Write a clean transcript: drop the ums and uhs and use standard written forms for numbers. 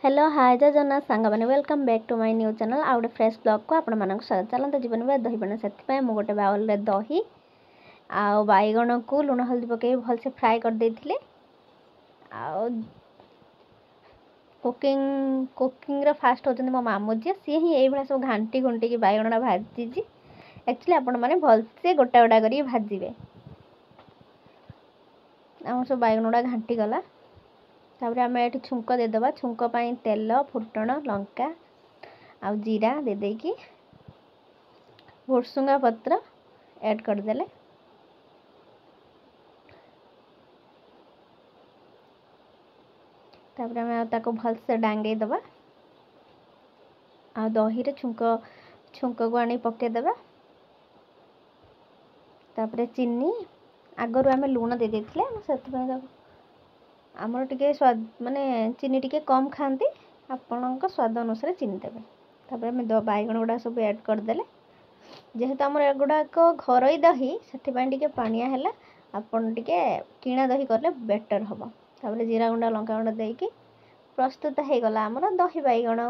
Hello hi ଜୟ ଜଗନ୍ନାଥ ସାଙ୍ଗମାନେ, welcome back to my new channel. ଆଉ ଗୋଟେ ଫ୍ରେଶ୍ ବ୍ଲଗ୍କୁ ଆପଣମାନଙ୍କୁ ସ୍ୱାଗତ। ଚାଲନ୍ତୁ ଜୀବନ ବା ଦହି ବନା। ସେଥିପାଇଁ ମୁଁ ଗୋଟେ ବାଉଲରେ ଦହି ଆଉ ବାଇଗଣକୁ ଲୁଣ ହଳଦୀ ପକାଇ ଭଲସେ ଫ୍ରାଏ କରିଦେଇଥିଲି। ଆଉ କୁକିଂର ଫାଷ୍ଟ ହେଉଛନ୍ତି ମୋ ମାମୁଁ ଯିଏ, ସିଏ ହିଁ ଏଇଭଳିଆ ସବୁ ଘାଣ୍ଟି ଘୁଣ୍ଟିକି ବାଇଗଣଟା ଭାଜିଛି। ଆକ୍ଚୁଆଲି ଆପଣମାନେ ଭଲସେ ଗୋଟା ଗୋଟା କରିକି ଭାଜିବେ। ଆମର ସବୁ ବାଇଗଣ ଗୁଡ଼ା ଘାଣ୍ଟିଗଲା। ତାପରେ ଆମେ ଏଠି ଛୁଙ୍କ ଦେଇଦେବା। ଛୁଙ୍କ ପାଇଁ ତେଲ, ଫୁଟଣ, ଲଙ୍କା ଆଉ ଜିରା ଦେଇଦେଇକି ଭୁର୍ସୁଙ୍ଗା ପତ୍ର ଆଡ଼୍ କରିଦେଲେ। ତାପରେ ଆମେ ଆଉ ତାକୁ ଭଲସେ ଡାଙ୍ଗେଇ ଦେବା ଆଉ ଦହିରେ ଛୁଙ୍କକୁ ଆଣି ପକାଇଦେବା। ତାପରେ ଚିନି, ଆଗରୁ ଆମେ ଲୁଣ ଦେଇ ଦେଇଥିଲେ, ସେଥିପାଇଁ ତାକୁ ଆମର ଟିକେ ସ୍ୱାଦ ମାନେ ଚିନି ଟିକେ କମ୍ ଖାଆନ୍ତି, ଆପଣଙ୍କ ସ୍ୱାଦ ଅନୁସାରେ ଚିନି ଦେବେ। ତାପରେ ଆମେ ବାଇଗଣ ଗୁଡ଼ା ସବୁ ଆଡ଼୍ କରିଦେଲେ। ଯେହେତୁ ଆମର ଏଗୁଡ଼ାକ ଘରୋଇ ଦହି, ସେଥିପାଇଁ ଟିକେ ପାଣିଆ ହେଲା। ଆପଣ ଟିକେ କିଣା ଦହି କଲେ ବେଟର୍ ହେବ। ତାପରେ ଜିରା ଗୁଣ୍ଡ, ଲଙ୍କା ଗୁଣ୍ଡ ଦେଇକି ପ୍ରସ୍ତୁତ ହେଇଗଲା ଆମର ଦହି ବାଇଗଣ।